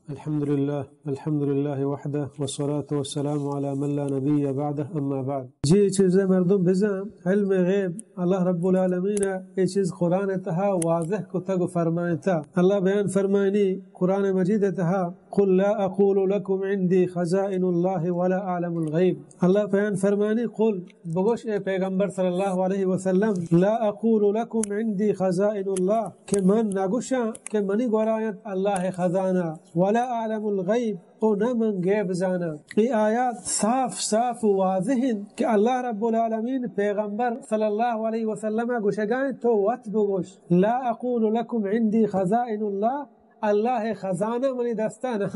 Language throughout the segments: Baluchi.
الحمد لله، الحمد لله وحده، والصلاة والسلام على من لا نبي بعده، أما بعد. جی، چیزے مردم بزاں، علم غیب، اللہ رب العالمین اے چیز قرآن تہا واضح کتگ و فرمائتا. اللہ بیان فرمائنی قرآن مجید تہا، قل لا أقول لكم عندي خزائن الله ولا أعلم الغيب. اللہ بیان فرمانی، قل، بگوش اے پیغمبر صلی اللہ علیہ وسلم، لا أقول لكم عندي خزائن الله، کہ من نگوشاں کہ منی گورا انت اللہ خزانہ، ولا أعلم الغيب، او نہ من غیب زاناں. اے آیات صاف صاف و واضح انت کہ اللہ رب العالمین پیغمبر صلی اللہ علیہ وسلم گوشگا انت، تو وت بگوش، لا أقول لكم عندي خزائن الله، اللہ خزانہ منی دستا نہ.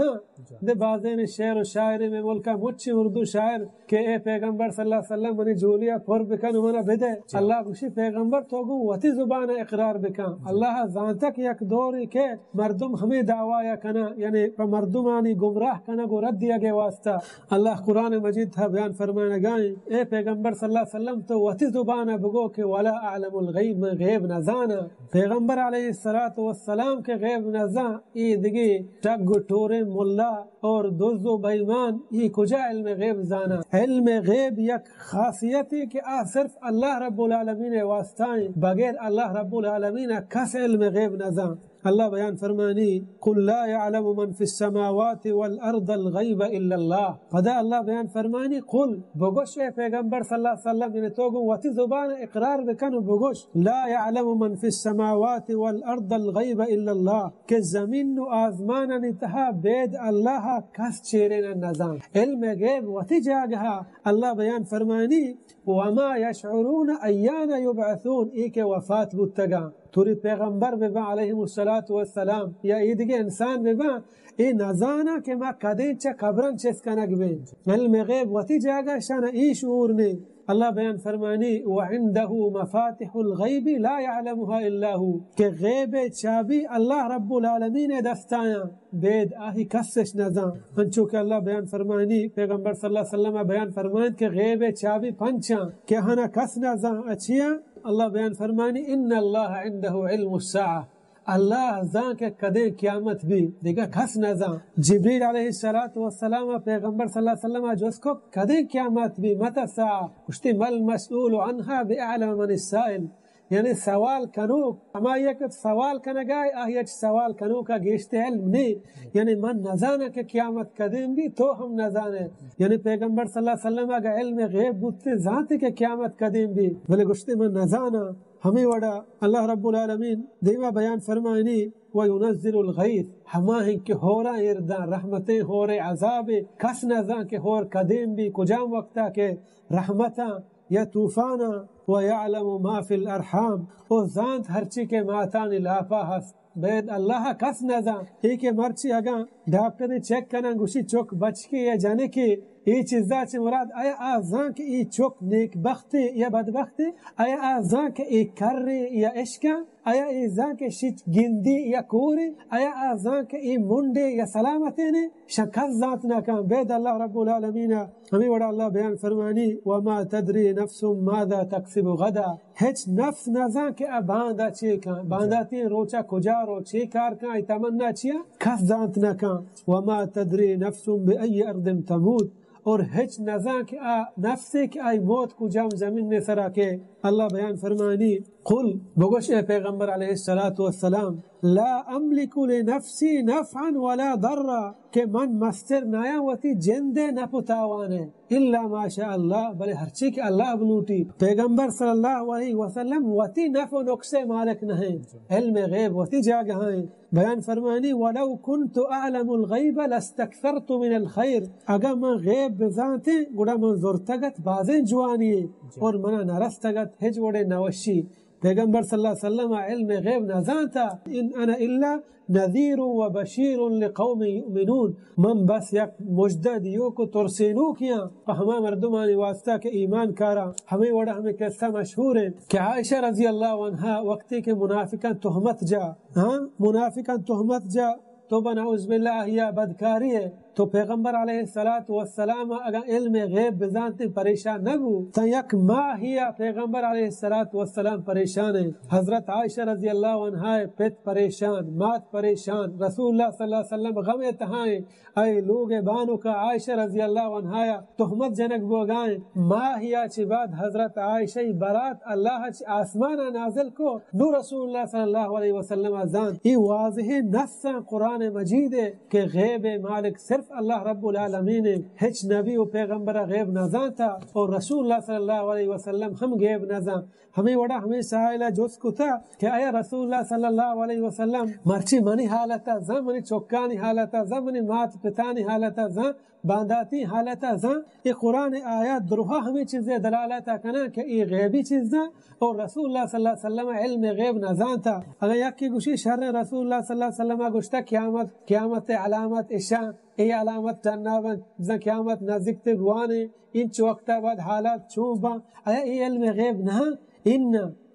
دے بازین شعر و شاعر میں ملکا مچی اردو شاعر کہ اے پیغمبر صلی اللہ علیہ وسلم منی جولیا پر بکن و منا بدے. اللہ گوشی پیغمبر تو گوں وتی زبان اقرار بکن. اللہ زانتا کہ یک دوری کہ مردم ہمیں دعوایا کنا، یعنی پہ مردمانی گمراہ کنگ و رد دیگے واسطہ. اللہ قرآن مجید تھا بیان فرمائنگائیں، اے پیغمبر صلی اللہ علیہ وسلم تو وتی زبان بگو کہ ولا أعلم الغيب، من غیب نزاناں. پیغمبر علیہ الصلوۃ والسلام کہ غیب نزان، اے دگے ٹگ و ٹوریں ملا اور دز و بے ایمان، اے کجا علم غیب زاناں؟ علم غیب یک خاصیتے کہ آ صرف اللہ رب العالمین واسطہ ہیں، بغیر اللہ رب العالمین کس علم غیب نزان. اللہ بیان فرمانی، قل لا يعلم من في السماوات والأرض الغيب إلا الله. پدا اللہ بیان فرمانی، قل، بگوش اے پیغمبر صلی اللہ علیہ وسلم، یعنی تو گوں وتی زبان اقرار بکن و بگوش، لا يعلم من في السماوات والأرض الغيب إلا الله، کہ زمین و آزمانانی تہا بید اللہ کس چیرے نہ نزان. علم غیب وتی جاگہا اللہ بیان فرمانی، وما يشعرون أيان يبعثون، اے کہ وفات بوتگاں، توری پیغمبر بباں علیہم الصلوۃ والسلام، یا اے دگہ انسان بباں، اے نزاناں کہ ما کدیں چہ قبراں چست کنگ بیں. علم غیب وتی جاگہ، شان اے شعور نے. اللہ بیان فرمانی، وعنده مفاتح الغيب لا يعلمها إلا هو، کہ غیب چابی اللہ رب العالمین دستایاں، بید آہی کسش نزان. انچو کہ اللہ بیان فرمانی، پیغمبر صلی اللہ علیہ وسلم بیان فرمائنت کہ غیب چابی پنچاں کہ ہنا کس نزان. اچیاں؟ اللہ بیان فرمانی، إن الله عنده علم الساعة، اللہ زان کہ کدیں قیامت بی، دگہ کس نزان. جبریل علیہ الصلوۃ والسلام پیغمبر صلی اللہ علیہ وسلم جست کو، کدیں قیامت بی، متى الساعة؟ گوشتی، ما المسؤول عنها بأعلم من السائل، یعنی سوال کنوک، ہمائی کہ سوال کنگائے، آہی اچ سوال کنوکا گیشتے علم نے. یعنی من نزاناں کہ قیامت کدیں بی، تو ہم نزانے. یعنی پیغمبر صلی اللہ علیہ وسلم اگا علم غیب بوتے، زانتے کہ قیامت کدیں بی، بلے گوشتے من نزاناں. ہمیں وڑا اللہ رب العالمین دیما بیان فرمائنی، وينزل الغيث، ہما ہیں کہ ہوراں ایرداں، رحمتیں ہورے عذابے، کس نزان کہ ہور کدیں بی، کجام وقتا کہ رحمتاں یا طوفاناں، ويعلم ما في الأرحام، او زانت ہرچی کہ ماتانی لاپا ہست. بید اللہ کس نزان. اے کہ مرچی اگاں ڈاکٹرے چیک کناں گوشی چک بچکے یا جنکے، اے چیزا چہ مراد آیا آ زان کہ اے چک نیک بختے یا بدبختے؟ آیا آ زان کہ اے کرے یا اشکاں؟ آیا اے زان کہ شچ گندی یا کورے؟ آیا آ زان کہ اے منڈے یا سلامتینے؟ شان کس زانت نہ کن. بید اللہ رب العالمین. ہمیں وڑا اللہ بیان فرمانی، وما تدري نفس ماذا تكسب غدا، ہچ نفس نزان کہ آ باندا چے کن، بانداتیں روچا کجا رو، چے کار کن، آئی تمنا چیا، کس زانت نہ کن. وما تدري نفس بأي أرض تموت، اور ہچ نزان کہ آ نفسے کہ آئی موت کجام زمین نے سرا کے. اللہ بیان فرمانی، قل، بگوش اے پیغمبر علیہ الصلوۃ والسلام، لا أملك لنفسي نفعا ولا ضرا، کہ من مستر نایاں وتی جندے نپ و تاوانے، إلا ما شاء الله، بلے ہرچی کہ اللہ بلوٹی. پیغمبر صلی اللہ علیہ وسلم وتی نف و نقصے مالک نہیں، علم غیب وتی جاگہائیں. بیان فرمانی، ولو كنت أعلم الغيب لاستكثرت من الخير، اگاں من غیب بزانتیں گڑا من زرتگت بازیں جوانی اور منا نرستگت ہچ وڑے نوشی. پیغمبر صلی اللہ علیہ وسلم علم غیب نزانتا، إن أنا إلا نذير وبشير لقوم يؤمنون، من بس یک مژدہ دیوک و ترسینوکیاں پہ ہما مردمانی واسطہ کہ ایمان کاراں. ہمیں وڑا ہمیں قصہ مشہور ہیں کہ عائشہ رضی اللہ عنہا وقتی کہ منافقاں تہمت جا، ہاں، منافقاں تہمت جا، توبہ نعوذ باللہ، آہیا بدکاری ہے. تو پیغمبر علیہ الصلوۃ والسلام اگاں علم غیب بزانتیں پریشان نہ بو، تاں یک ماہیا پیغمبر علیہ الصلوۃ والسلام پریشان ایں۔ حضرت عائشہ رضی اللہ عنہا پت پریشان، مات پریشان، رسول اللہ صلی اللہ علیہ وسلم غم تہا ایں۔ اے لوگ بانک عائشہ رضی اللہ عنہا تہمت جنگ بوگائیں۔ ماہیا چہ بعد حضرت عائشہ برات اللہ چہ آسمان نازل کو، نو رسول اللہ صلی اللہ علیہ وسلم زانت۔ اے واضح نص قرآن مجید کہ غیب مالک صرف اللہ رب العالمین ایں، ہچ نبی و پیغمبر غیب نہ زانتا، اور رسول اللہ صلی اللہ علیہ وسلم ہم غیب نہ زانت۔ ہمے وڑا ہمے سائل جست کتا کہ آیا رسول اللہ صلی اللہ علیہ وسلم مرچی منی حالتا زان، منی چکانی حالتا زان، منی مات پتانی حالتا زان، بانداتی حالتا زان؟ اے قرآن آیات درہا ہمے چیزے دلالتا کنن کہ اے غیبی چیز زان اور رسول اللہ صلی اللہ علیہ وسلم علم غیب نہ زانتا۔ اگر یکی گوشی شر، رسول اللہ صلی اللہ علیہ وسلم گوشتا قیامت، قیامت علامت اشاں، اے علامت ڈنا بنت، بزاں قیامت نزیک تے گوانے، انچ وقتا بعد حالات چون باں، آیا اے علم غیب نہ؟ ان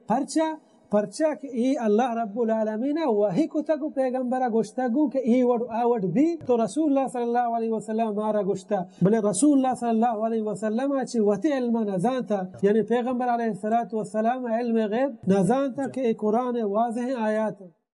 پرچا؟ پرچا کہ اے اللہ رب العالمین وحی کتگ و پیغمبر گوشتگوں کہ اے وڑ آ وڑ بی، تو رسول اللہ صلی اللہ علیہ وسلم مارا گوشتا، بلے رسول اللہ صلی اللہ علیہ وسلم چہ وتی علم نہ زانتا، یعنی پیغمبر علیہ الصلوۃ والسلام علم غیب نہ زانتا کہ اے قرآن واضح آیات۔